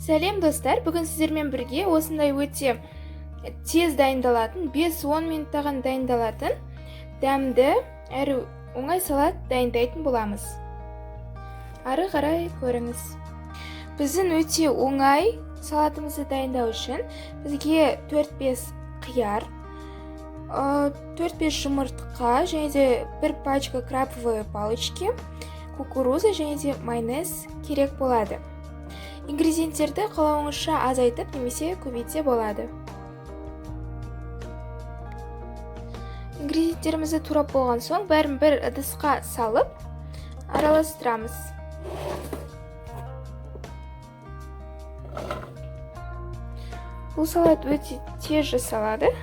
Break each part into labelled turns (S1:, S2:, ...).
S1: Сәлем, достар! Бүгін сіздермен бірге осындай өте тез дайындалатын, 5-10 минутта ғана дайындалатын дәмді әрі оңай салат дайындайтын боламыз. Ары қарай көріңіз. Біздің өте оңай салатымызды дайындау үшін бізге 4-5 қияр, 4-5 жұмыртқа және де бір пачка крабовые палочки, кукуруза және де майонез керек болады. Ингредиенттерді қалауыңызша азайтып немесе көбейтсе болады. Ингредиенттерімізді турап болған соң бәрін бір ыдысқа салып араластырамыз. Бұл салат өте тез жасалады.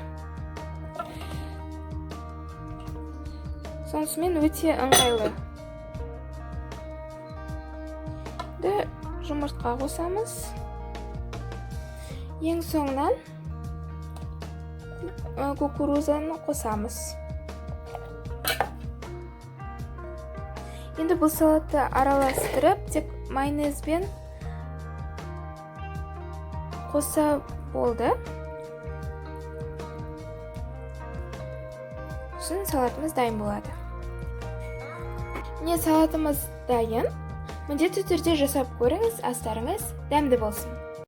S1: Сонысымен өте ыңғайлы. Жұмыртқа қосамыз. Ең соңынан кукурузаны қосамыз. Енді бұл салатты араластырып, тек майонезбен қоса болды. Сосын салатымыз дайын болады. Міне, салатымыз дайын. Міндетті түрде жасап көріңіз, астарыңыз дәмді болсын.